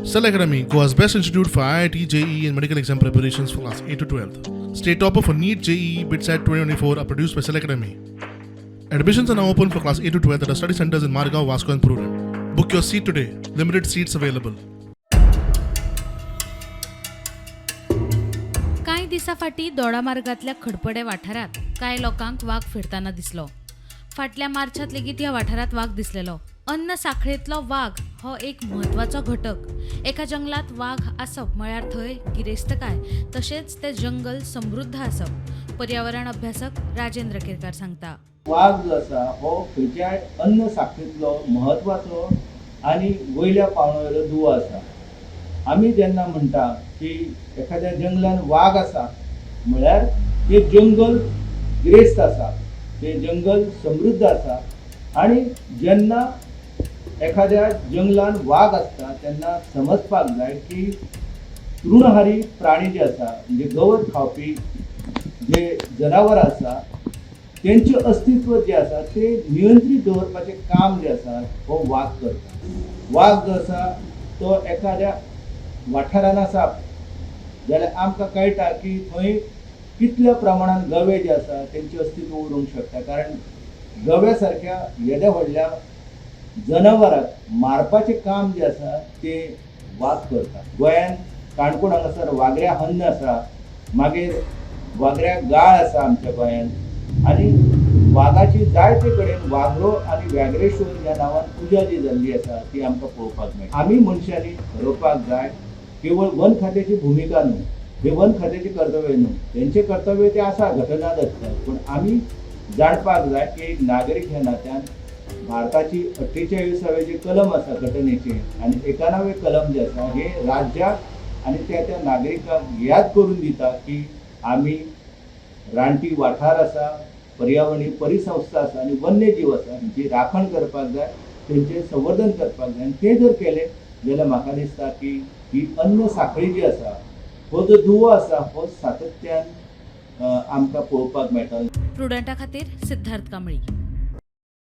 Cell Academy, Goa's best institute for IIT, JEE, and medical exam preparations for class 8 to 12. State topper for NEET, JEE, BITSAT 2024 are produced by Cell Academy. Admissions are now open for class 8 to 12 at our study centers in Margao, Vasco, and Prudent. Book your seat today. Limited seats available. कांय दिसां फाटीं दोडामार्गांतल्या खडपडे वाठारांत कांय लोकांक वाग फिरतना दिसलो. फाटल्या मार्चांत लेगीत ह्या वाठारांत वाग दिसलेलो. अन्न साखळेंतलो वाग हो एक म्हत्वाचो घटक. एका जंगलात वाग आसप म्हळ्यार थंय गिरेस्तकाय तशेंच तें जंगल समृद्ध आसप, पर्यावरण अभ्यासक राजेंद्र केरकार सांगता. वाग जो आसा हो खंयच्याय अन्न साखळेंतलो म्हत्वाचो आनी वयल्या पांवड्यावयलो दुवो आसा. आमी जेन्ना म्हणटा की एखाद्या जंगलान वाग आसा म्हळ्यार तें जंगल गिरेस्त आसा, तें जंगल समृद्ध आसा. आनी जेन्ना एखाद्या जंगलान वाग आसता तेन्ना समजपाक जाय की तृणहारी प्राणी जे आसा, म्हणजे गवत खावपी जे जनावरां आसा, तेंचें अस्तित्व जें आसा तें नियंत्रीत दवरपाचें काम जें आसा हो वाग करता. वाग जो आसा तो एखाद्या वाठारान आसा जाल्यार आमकां कळटा की थंय कितल्या प्रमाणान गवे जे आसा तेंचें अस्तित्व उरूंक शकता, कारण गव्या सारक्या येद्या व्हडल्या जनावराक मारपाचें काम जें आसा तें वाग करता. गोंयांत काणकोण हांगासर वागऱ्या हन्न आसा, मागीर वागऱ्या गाळ आसा आमच्या गोंयांत, आनी वागाची जायते कडेन वाघरो आनी व्याघ्रेश्वर ह्या नांवान पुजा जी जाल्ली आसा ती आमकां पळोवपाक मेळटा. आमी मनशांनी थारोवपाक जाय, केवळ वन खात्याची भुमिका न्हू, हे वन खात्याचें कर्तव्य न्हू, तेंचें कर्तव्य तें आसा घटनादत्त, पूण आमी जाणपाक जाय की एक नागरीक ह्या नात्यान भारताची 48वें जे कलम आसा घटनेचें आनी 91वें कलम जें आसा हे राज्याक आनी त्या त्या नागरिकांक याद करून दिता की आमी रानटी वाठार आसा, पर्यावरणीय परिसंस्था आसा आनी वन्यजीव आसा, हांची राखण करपाक जाय, तेंचें संवर्धन करपाक जाय. आनी तें जर केलें जाल्यार म्हाका दिसता की ही अन्न साखळी जी आसा, हो जो दुवो आसा हो सातत्यान आमकां पळोवपाक मेळटा. प्रुडंटा खातीर सिद्धार्थ कांबळी.